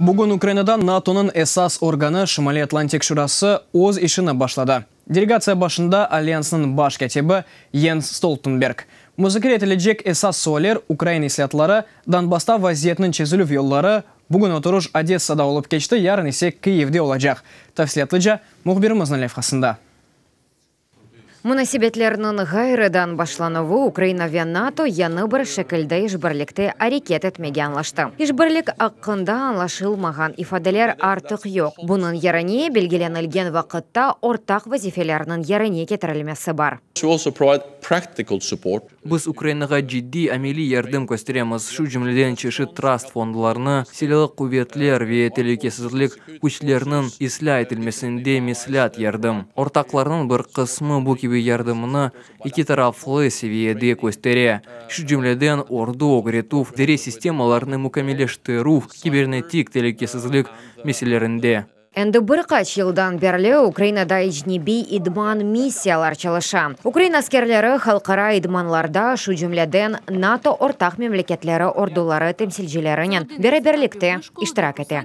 Bugün Ukrainada NATOnıñ esas organı Şimaliy Atlantik Şurası öz işini başladı. Delegatsiya başında Alyansnıñ baş kâtibi Yens Stoltenberg. Muzakere etilecek esas sualler, ukrain islâatları, Donbassta vaziyetniñ çezilüv yolları. Bugün oturış Odessada olıp keçti, yarın ise Kiyevde olacaq. Tafsilâtlıca mühbirimizniñ levhasında. Munasebetlerniñ ğayrıdan başlanuvı Ukraina ve NATO yañı bir şekilde işbirlikte areket etmege añlaştı. İşbirlik aqqında añlaşılmağan ifadeler artıq yoq, bunıñ yerine belgilenilgen vaqıtta ortaq vazifelerniñ yerine ketirilmesi bar. Biz Ukrainağa ciddiy ameliy yardım kösteremiz, şu cümleden çeşit trast fondlarını, silâlı quvetler ve telükesizlik küçleriniñ islâ etilmesinde mesleat yardım. Ortaqlarnıñ bir qısmı bu kibi yardımnı eki taraflı seviyede köstere, şu cümleden ordu ögretüv, idare sistemalarını mükemmelleştirüv, kibernetik telükesizlik meselelerinde. Endi bir qaç yıldan berli Ukrainada ecnebiy idman missiyalar çalışa. Ukrain askerleri halqara idmanlarda, şu cümleden NATO ortaq memleketleri orduları temsilcilerinen beraberlikte iştirak ete.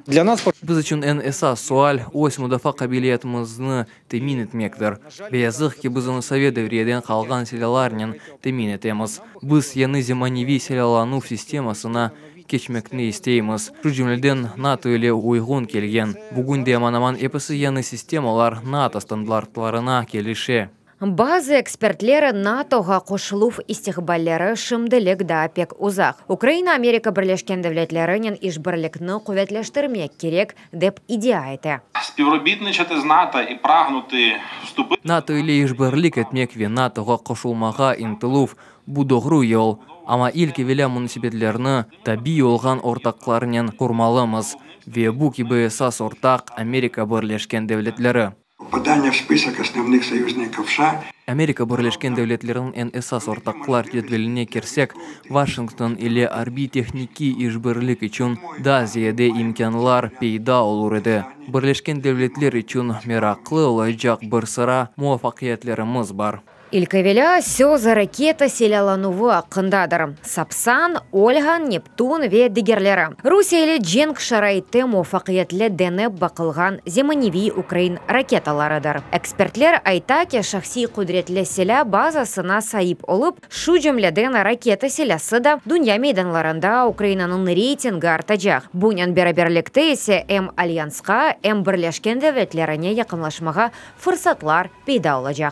Biz içün eñ esas sual, öz mudafaa qabiliyetimizni temin etmektir. Ve yazıq ki, biz onı sovet devriyeden qalğan silâlarnen temin etemiz. Biz yañı zemaneviy silâlanuv sistemasına keçmekni isteymiz, şu cümleden NATO ile uyğun kelgen. Bugün de aman-aman episi yañı sistemalar NATO standartlarına kelişe. Bazı ekspertler NATOğa qoşuluv istiqballeri şimdilik daa pek uzaq, Ukraina Amerika Birleşken Devletlerinen işbirlikni quvetleştirmek kerek, dep iddia ete. NATO ile işbirlik etmek ve NATOğa qoşulmağa ıntıluv, bu doğru yol, amma ilk evelâ munasebetlerni tabiiy olğan ortaqlarnen qurmalımız, ve bu kibi esas ortaq, Amerika Birleşken Devletleri. Amerika Birleşken Devletleriniñ eñ esas ortaqlar cedveline kirsek, Washington ile arbiy-tehnikiy işbirlik içün daa ziyade imkânlar peyda olur edi. Birleşken Devletler içün meraqlı olacaq bir sıra muvafaqiyetlerimiz bar. İlk evelâ, söz raketa silâlanuvı aqqındadır, Sapsan, Olğa, Neptun ve digerleri. Rusiye ile cenk şaraitte muvafaqiyetli denep baqılğan zemaneviy ukrain raketalarıdır. Ekspertler ayta ki, şahsiy qudretli silâ bazasına saip olıp, şu cümleden raketa silâsı da, dünya meydanlarında Ukrainanıñ reytingi artacaq, bunen beraberlikte ise em Alyansqa, em Birleşken Devletlerine yaqınlaşmağa fırsatlar peyda olacaq.